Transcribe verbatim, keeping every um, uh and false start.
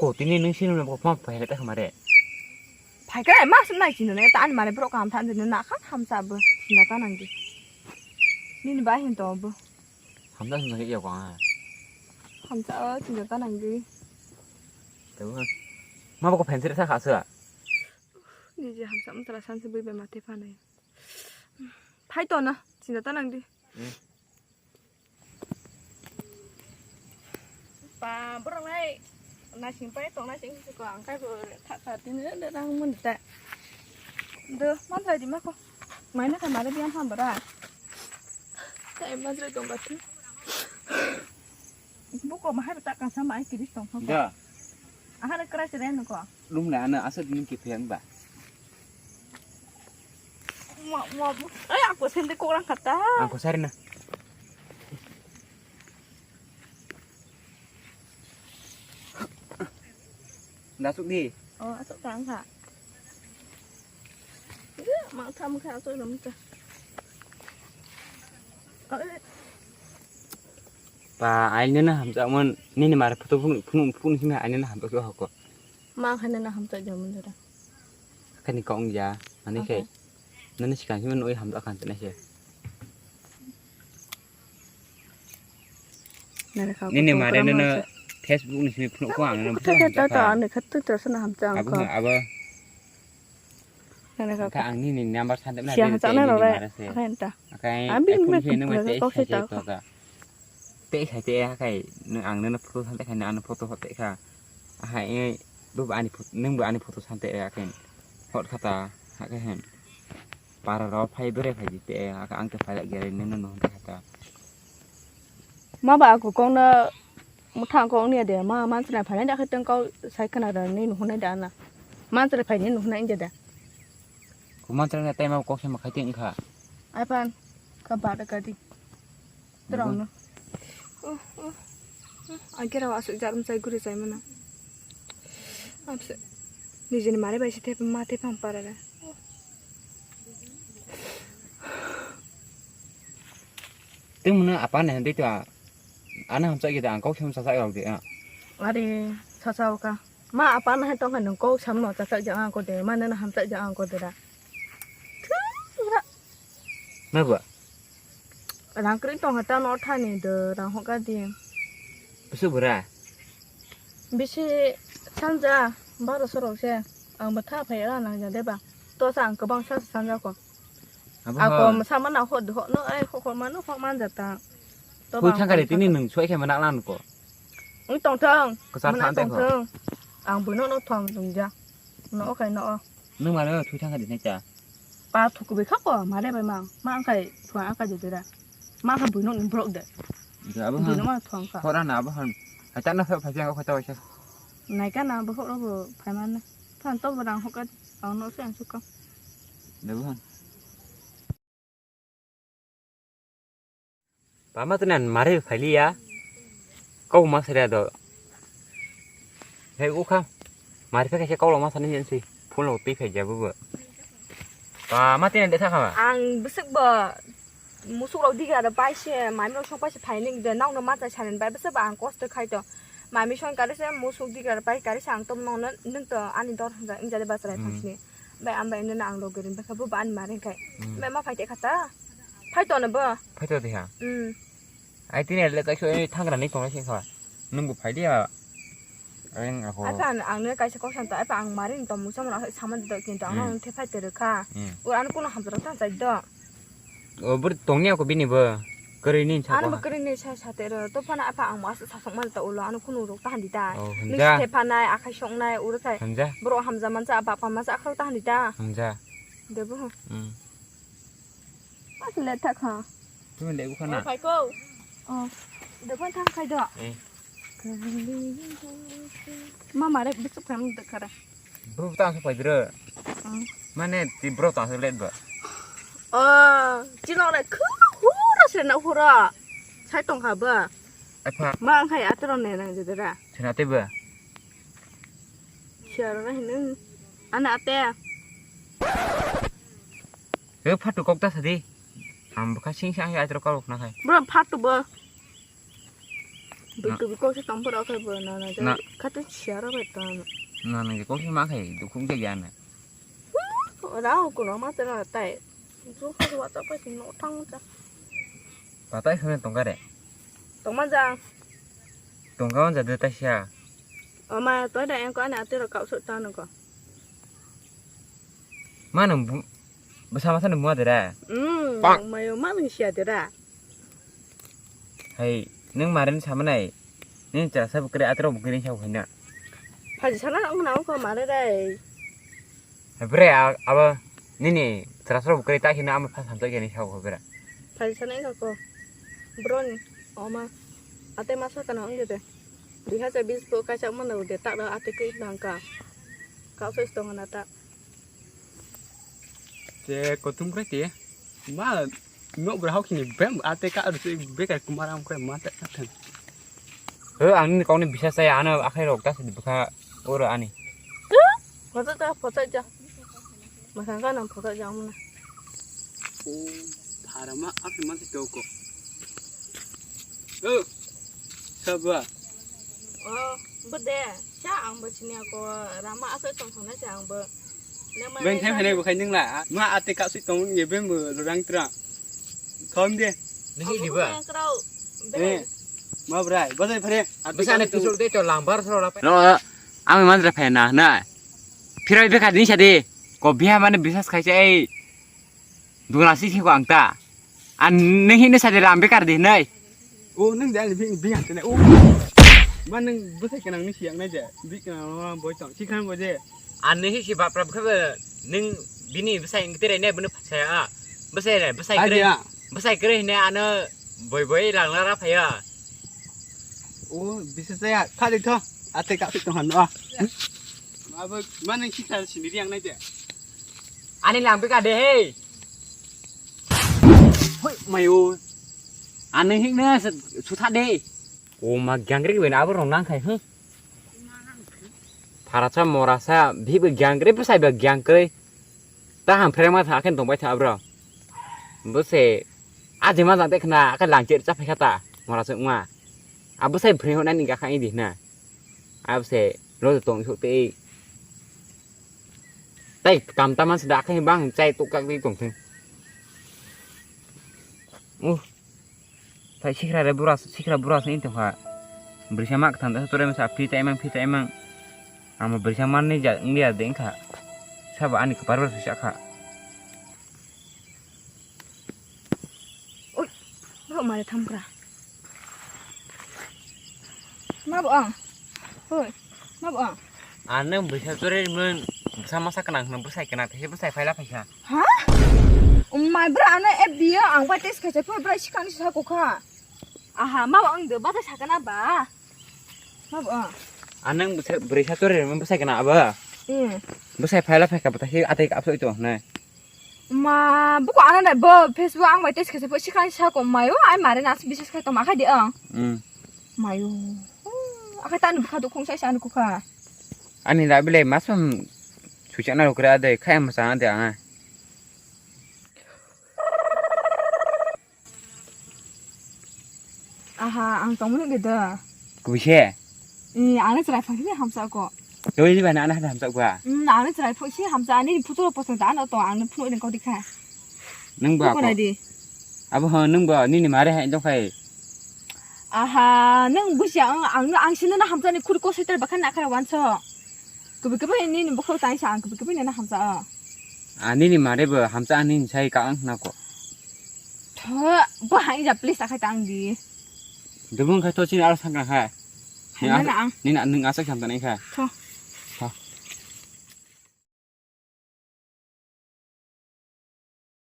Ko tini nung sini nung bokma paile ta khamare. Phai khe ma sum nai chini ne ta ani mare borok kaham than jani na kha hamsa bo chinta ta nang di. Nini bai hin to bo. Hamsa sum nang ya ko ha. Hamsa o chinta ta nang di. Tebo. Ma bokma phen sere sa kha sa. Ni je hamsa mutara san se bui bai mate phanai. Phai to na chinta ta nang di. Hmm. Pa borok nai nasing pai tong nasing ko ang kai bo tha tha tini de rang mun ta. Do mantra di ma ko. Mai na ka mare biam ham bara. Tai mantra tong ba tu. Buko mahai ta ka sama ai kiris tong ko. Da. Aha na kra sere no ko. Lum na ana asa din ke phe ang ba. Mo mo. Ai aku sende ko rang kata. Ang ko sari na. Nasuk di. Oh, asuk tang kha. Mang tham kha asuk lam ta. Pa aini na hamjakmon nini mar photo phunu phunu phunu simi aini na hamjak hoko. Mang khani na hamjak jamun dara. Kani kong ja ani khe. Nani sikang simi noi hamjak khan tene khe. Nini mare nono Facebook ni simi phunuk ko ang nono phunuk ta ta ta ang kha. Ani kha tu tu sana hamjak ang kha. Abo. Nani kha. Kha ang nini number sande na. Siya hamjak na rore. Kha enta. Akai abi phone ni se nang kau sai ta. Te sai te akai ang nono photo sande kha, ano photo hote kha. Ahai bu ani photo, nang bu ani photo sande akai. Hot kha ta akai hen. Para rok phai bere phai di te, ang te phai gere nini no hwnta kha ta. Ma ba ko kong na muthang kong ni de ma man chana phai da kha tang kau sai kana da ni no hwnai da na. Man chana phai ni no hwnai de da. Ko man chana tai ma kok se ma khai te kha. Ai pan ka ba da ka di. Terang no. Agera asuk jarum sai guri sai mana. Apse. Nijeni mare bai si tepe ma tepe ampara le. Teng muna apa ne hande to. Ana hamsa gida ang kau sem sasa rok de. Are sasa ka. Ma apa na tong kan kau sam no sasa ja ang ko de. Ma na hamsa ja ang ko de da. Thura. Na ba. Rang kring tong hata no thani de rang hoka di. Bisi bura. Bisi sanja baro sorok se ang bwtha phai ra nang ja de ba. To sa ang kwbang sa sanja ko. Abo ako ha. Sama na hot hot no ai hot hot mano hot man jata. To thui thang kari tini nung soi khe mana lan ko. Ung tong thang. Kwchar mana than tong thang. Ang buino no thang nung ja. No okai no. Nung mano thui thang kari nai cha. Pa thukubi kha ko mare bai ma ma angkai thua angkai de dera ma kha buino ni brok de. Abo buino han ma thua angka hora na abo han. Acha na sa phai jang ko ta waisa. Nai ka na bo horo bo phai man na phan to bo rang hoka ang no se ang suka. Abo han. Pama tene mare phailiya. Kau ma sere do. Hei ukha. Mare phai kaisa kau ma sani jensi. Phone lo twi phai jabu bo. Pama tene de thakha. Ang bwswk bo musuk rok diga da pai se, mami rok song pai se phai ning de, nang no ma chai sanen bai bwswk bo ang kosto khai to. Mami song kari se musuk diga da pai kari se ang tom nong no nung to ani dor hwnja ingjale bachrai phasni. Bai ang bai nung ang rok grin bai kha bo ani mare khai. Bai ma phai te kha ta. Phai to no bo. Phai to de ha. Hmm. Ai tini le tak so thangra ni tong sing kha. Nung bo phai dia. Ang ako. Ai phan ang ne kaisa kok san ta ai phan ang mari ni tong musa mano sama do kintu ang nang the phai te rwkha. Hmm. O ano kuno hamjra ta chai do. O bur tong ni ako bini bo. Kwrwi ni sa. Ano bo kwrwi ni sa sa te ro. To phana ai phan ang mas sa sok man ta ulo ano kuno rok ta handi ta. Oh, nis hanja. The phanai akhai sok nai uro thai. Hanja. Bro hamja man cha bapa ma cha akhro ta handi ta. Hanja. Debo. Hmm. Asle thak ha. Tumi legu khana. Phai ko. Oh. Dokan thang khai do. Eh. Ma mare bisuk kam de khara. Bro ta sa pai dro. Hmm. Mane ti bro ta sa let ba. Oh, chino le khu hura se na hura. Sai tong kha ba. Ai pha. Ma ang khai atro ne nang je dra. Sina te ba. Siaro na hinung. Ana ate. He phatu kok ta sadi. Ham bwkha sing sang ya atro kok na khai. Bro phatu bo. Bui Na. Kubi kok se tong phuru khe bo na na Na. Khato siya rok bai tong. Na na kok se ma khai dukhuk je ya na. Ra o kuno ma tera tai. Ju kha wa ta pa si no thang cha. Patai khone tongkha re. Tongma jang. Tongkha on jade taisa. Oma toi da engko ani atiro kau so tano ko. Ma nang bu-, bwsa masa nang mua dera. Hmm, mayo ma nang sia dera. Hai, nang maren sama nai. Nini chara sa bukre atiro bukre sa hoi na. Phaji sana ang na ko mare dai. Bre, a-, abo nini chwrairok bwkhwrwi ta kheno ama pha samjak yani sao kho bera. Phaisa nai kha ko. Bro ni oma ate masa kana wngde de. Dui hazar bis bo kaisa mano de tak da ate kwi nang ka. Kau sai tong na ta. Te kotum kre te. Ma nok bra hok ni bem ate ka ru bekar kumara am kre ma ta ta. He, ang nini kokni bisas chaya, ano akhai rok ta sidi bwkha oro ani. Photo ta, photo ja. Masang ka nang photo ja muna. O, pharama akhai man se toko. O, sabwa. O, bede, cha ang bo sini ako rama akhai tong thang na cha ang bo. Beng thai phainai bo khai nung la. Ma ate ka sui tong ye bem bo rang tra. Khom de. Nisi di ba? Yang kerau. Eh. Ma brai, bazai phare. Bisa ne pisuk de to langbar sro la. No, ami mandra phai na na. Phirai bekha din sadi. Ko biha mane bisas khai se ei. Dura si si ko ang ta. An ne hine sadi ram bekar di nai. O nung de ani bing bing ante ne. O. Ma nung bwsai kanang ni siang nai je. Bi kanang ma boi tong. Sikhan bo je. Ani hi si bapra bwkha nung bini bwsai ngtere ne bwno phasaya. Bwsai ne bwsai kre. Bwsai kre ne ano boi boi lang lara phaya. O bisa saya khali tho. Ate ka tong han no. Ma bo ma nung sikha sini riang nai je. Ani lang beka de he. Hoi mayo. Ani hik na sutha de. O ma gangre wen abo rong nang khai hm. Pharasa morasa bhi bo gangre bwsai bo gangre. Ta ham phreng ma tha khen tong bai tha bro. Bwse aje ma jang te khna kha lang cher cha phai kha ta morasa wngma. Abo sai phreng hona ni ga kha idi na. Abo se lo tong sok te. Tai kam ta man se da kha bang chai tuk kak di tong thing. Uh. Thai sikra re bura, sikra bura se intong kha. Brisa mak thang da tore masa phi tai mang, phi tai mang. Amo brisa man ni ja ngi ya deng kha. Sabo ani kpar bar sa kha. Oi, bro mare tham kra. Ma bo ang. Hoi, ma bo ang. Ano brisa tore mun, bwsa masa kana, bwsai kana, bwsai phaila phaisa. Ha? Umai bro, ano F B o ang bai test khaisa, phoi bro, sikang ni sa ko kha. Aha, ma ang de bata sakana ba. Ma ba. Anang bwsa-, bwrwi sa chori rwma bwsai kana abo. Hmm. Bwsai phaila phaika bwtha khe atwi kapsoi to hwnwi. Ma, buko ano na bo Facebook ang bai test khaisa, bo sikang sa ko mayo, ai mare na biswas khai to ma khai di ang. Hmm. Mayo. Akai tani bwkha dukhung sai sa ani kukha. Ani da bile masum suichana rukra de khai masa de ang. Aha, ang tongmani geda. Kubise? Ni, ano chwrai phang ni hamsa ko. Twi ni bana ano hamsa ko. Hmm, ano chwrai phang si hamsa ani photo post da ano to ang phone ni ko dikha. Nang ba ko. Ko na di. Abo ho nang ba nini mare hai dong khai. Aha, nang busia ang ang ang sino na hamsa ni khuri ko setel bakhan na khai wanso. Kubi kubi nini bukhro tai sa ang kubi kubi na hamsa. Ani ni mare bo hamsa ani ni sai ka ang na ko. Tho, bo hai ja please akhai tang di. Dubung khai to chini aro sangkang hai. Hai na ang. Nini nung asa kham tanai kha. Tho.